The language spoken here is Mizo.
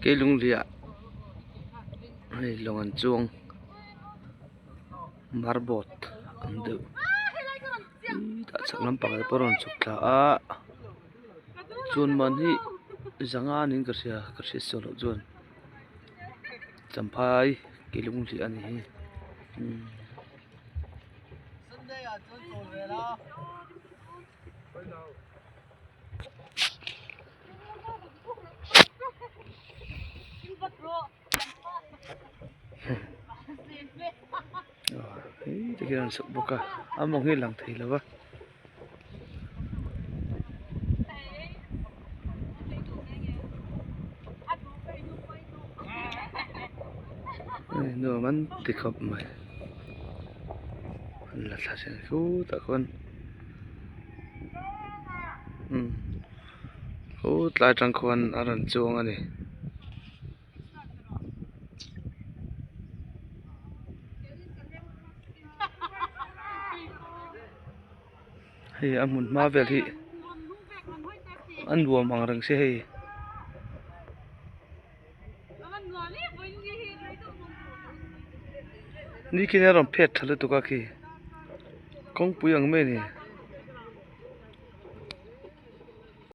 Keilungliah hei lawng an chuang marboat ang deuh tah chhak lampang ah te pawh a rawn chhuk thla a chuan man hi zanga niin ka hria ka hriat sual loh chuan champhai Keilungliah a ni hi umm. Hei te khian an sawp bawk a a mawng hi a lang thei lo va. Nuam an ti khawp mai an la thla sen khutah khuan umm khutlai atang khuan a rawn chuang a ni. Hei a hmun hma vel hi a nuam ang reng se hei. Ni khi a rawn phet tha lutuk a khi kawngpui ang mai a ni.